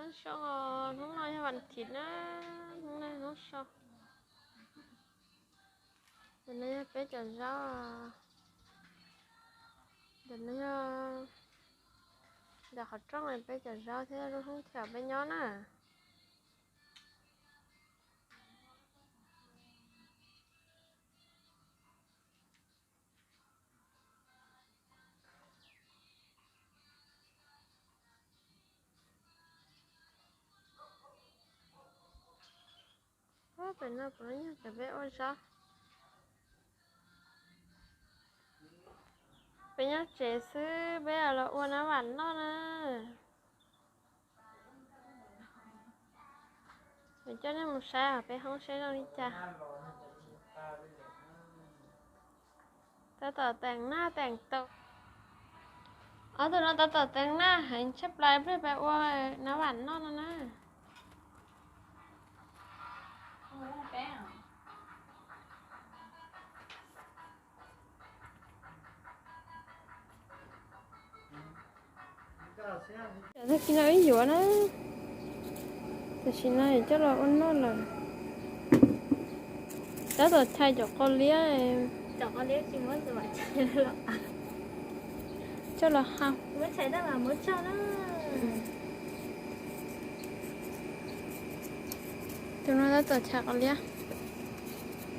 Hnub no, hnub no yog vas thiv na, hnub no hnub so. Ntawm no yog peb cov zaub, ntawm no yog ntawm qhov rooj peb cov zaub thiab lub hoob thiam peb nyob na. Pem no puav leej yog cov peb ua zaub. Peb nyob tsev xwb, peb los ua nab vam noj na. Kuv coj nej mus saib peb hoob seb zoo li cas. Tab tom teem naj teem taw. Ob tug no tab tom teem naj heev tshaj plaws, pliag peb ua nab vam noj no na. Cov tag kis no wb yuav na, tam sim no coj los ua noj lawm. Tab tom chais cov qos liab, coj los hau. Tus no tab tom chais qos liab.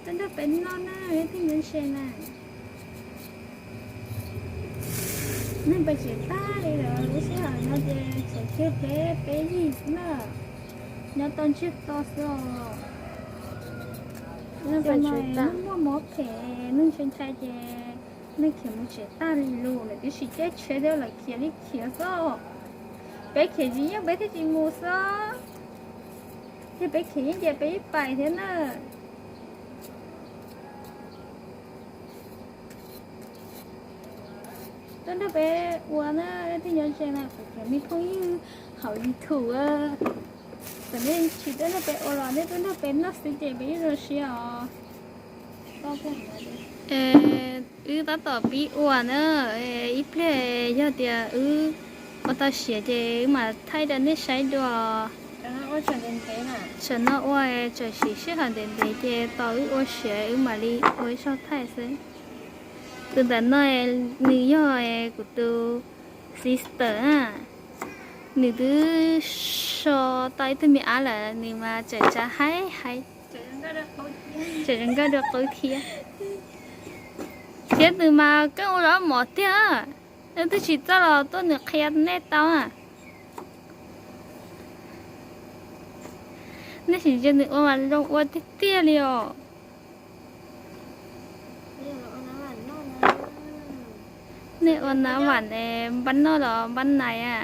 Tuaj nrog peb noj na, peb thiaj muaj ntse na. Neeg pes tsev tag li lawm, lub sij hawm no ces tseem tshuav peb yig na, nyob tau ntsiag to xwb os. Cov no neeg muaj mob phem, neeg ntshai ntshai ces neeg khiav mus tsev tag li lawm, lawv twb sim caij tsheb thiab lawv khiav li khiav xwb. Peb khiav tsis yeej peb thiaj tsis mus xwb. Yog peb khiav yeej ces peb ib pais thiab na. Tuaj nrog peb ua na, nej thiaj nyob ze na, kuv cov me phooj ywg hauv YouTube. Txawm nej tsis tuaj nrog peb ua los nej tuaj nrog peb noj xwb ces peb yeej zoo siab os. Wb tab tom pib ua na, ib pliag yog tias wb ua tau siav ces wb mam thaij rau nej saib dua. Tsam no ua tsam siv sij hawm ntev ntev ces tos wb ua siav wb mam li ua ib zaug thaij xwb. Tus ntawm no nws yog kuv tus sister na, nws twb so tau ib tug me ab lawm, nws mas tseem tsav haib haib, tseem zoo nkauj dua qub thiab. Thiab nws mas keej ua zaub mov tiag, nej twb tsis txawj los tuaj nws qhia nej tau na. Nej sim ntsia nws ua mas zoo ua tiag tiag li os. Nej ua nab vam npab noj los npab nais a?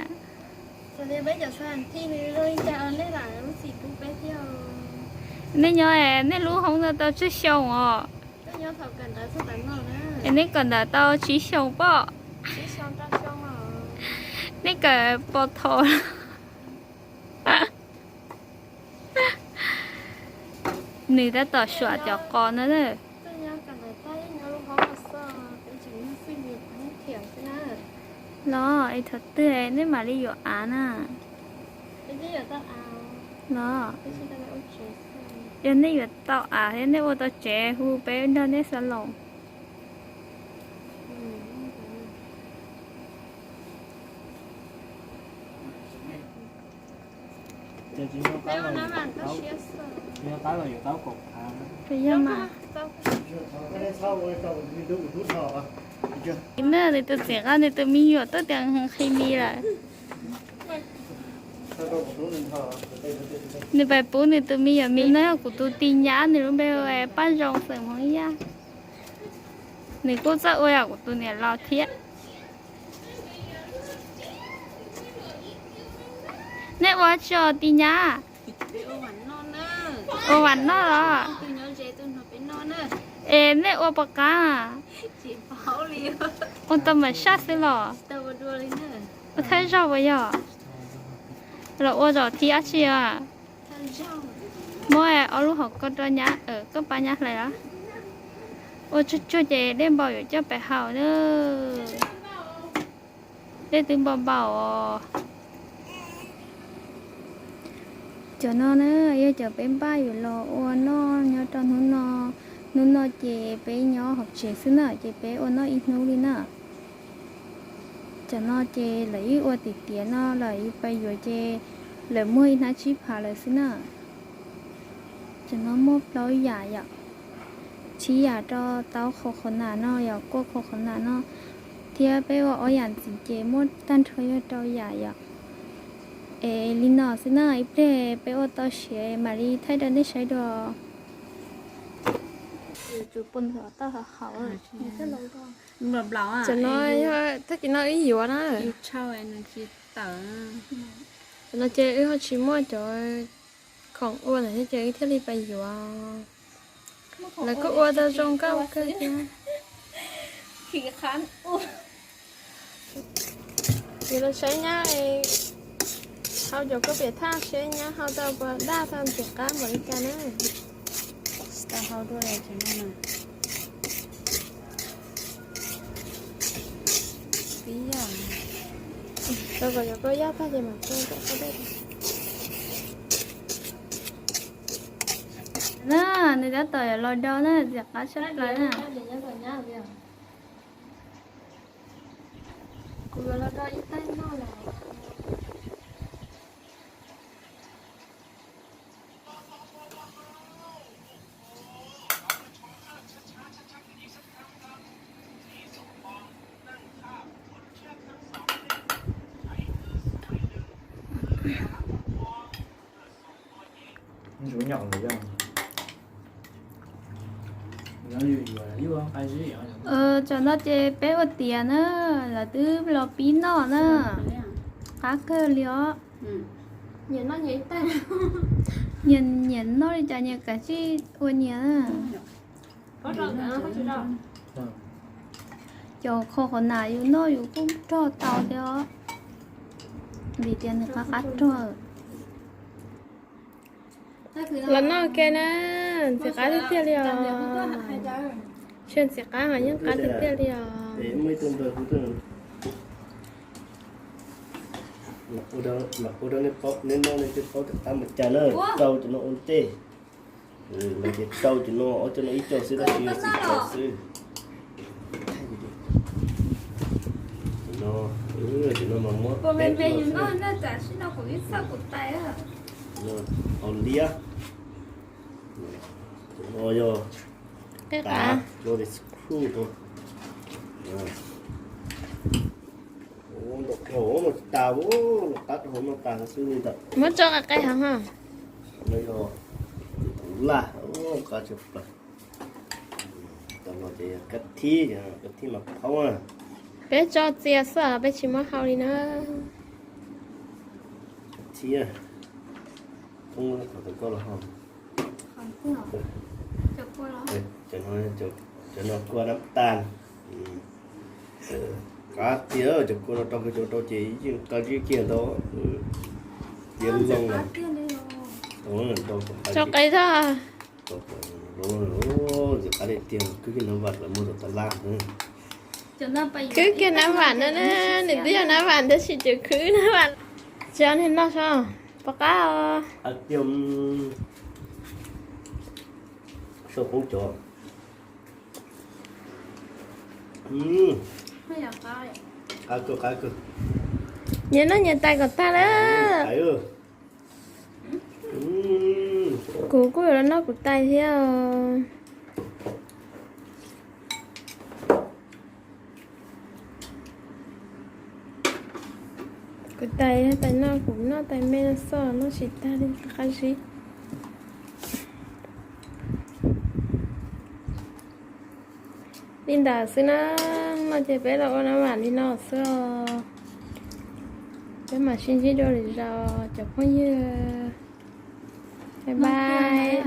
Nej nyob nej lub hoob no tau tsawg xyoo os? Es nej kawm ntawv tau tsib xyoo pob? Nej kawm pos tho. Nws tab tom suam cov qos no na. Los es thaum twg nej mam li yuav av na? Los yog nej yuav tau av thiab nej ua tau tsev hu peb nrog nej xav los. Peb yog mas. Nws tus txiv nqa nws tus me nyuam tuaj tias nqhis mis lawm. Nws pais pub nws tus me nyuam mis no, kuv tus tis nyab, nws lub npe hu Paj Zoo xeem Hmoob Yaj. Nws kuj txawj ua yam kuv tus niam laus thiab. Nej ua tsi os tis nyab? Ua vam noj los? Es nej ua puas qab? Ua tau mam saj xwb los? Ua thawj zaug puas yog? Los ua zaum thib ob tsi os? Muab ob lub hauv ko rau nyab, koj pab nyab hlais los. Ua tsuag tsuag ces dej npau yuav coj pem haus na. Dej twb npau npau os. Cov no na yog cov peb npaj yuav los ua noj nyob rau hnub no. Hnub no ces peb nyob hauv tsev xwb na, ces peb ua noj ib hnub li na. Cov no ces lawv yeej ua tiav tiav no, lawv yuav pais yuav ces lawv muag ib hnab tsib phav lawm xwb na. Cov no muaj plaub yam yom, tsib yam rau tau qhov qhov nas no yom, kua qhov qhov nas no, thiab peb ua ob yam ntxiv ces muaj tag nrho yog rau yam yom. Es li no xwb na, ib pliag peb ua tau siav mam li thaij rau nej saib dua. Cov no yog tag kis no wb yuav na. Cov no ces wb ho tsis muaj cov khoom ua ntawd thiab ces wb thiaj li pais yuav. Lawv kuj ua tau zoo nkauj kawg thiab. Yuav los saib nyab hau cov kua piam thaj seb nyab hau tau puas daj tau ntxim qab npaum li cas na. Tau hau dua cov no na. Tib yam. Tau kom cov kua yaj tag ces mam kua kom qab dej. Na, nws tab tom los do na, ntxim qab tshaj plaws na. Kuv yuav los do ib tais noj lawm. Cov no ces peb ua tiav na, lawv twb los pib noj na. Qab kawg li os. Nyias nyias noj li cas nyias kav tsij ua nyias. Cov qhov qhov nas yus noj yus kuj rog tau thiab os, vim tias nws qab qab rog. Los noj ke na, ntxim qab tiag tiag li os. Tsis ntxim qab mas yeej qab tiag tiag li os. Ua rau nej paub, nej noj nej thiaj paub tias qab mas cas na. Rau cov no ua ntej. Lawv ces rau cov no, ob cov no ib co xwb tab sis yog xim cov xwb. Cov no, cov no mas muab peb cov no xwb. Au liab. Cov no yog qab, los de screw rau. Ntau dhau no tas, los qab rau hauv no tas xwb li ntawd. Muab tso qe qe heev ha. No yog laj, qab tshaj plaws. Tau los ces kab thib, kab thib mas phaub na. Peb tso txias xwb, peb tsis muab hau li na. Kab thib, thoob qhov tau koj los hau. Cov no kua nab tas. Qab tiag, cov kua no rau kawg, cov rau ces yeej qab zib kiag ntau. Tiav loo na. Tso qe tag. Ntxim qab tiag tiag, khwb kiag nab vam lawv muag rau tas laj. Khwb kiag nab vam no na, nws twb yog nab vam tab sis tseem khwb nab vam. Tsis ob niag noj so, pom qab os. Sau poob cov. Nyias noj nyias tais kom tag lawm. Kuv kuj yuav los noj kuv tais thiab. Kuv tais, tais noj, kuv noj tais me no xwb, noj tsis tag li qab zib. Li ntawd xwb na, no ces peb los ua nab vam li no xwb os. Peb mam sib ntsib dua lwm zaus cov phooj ywg. Bye bye.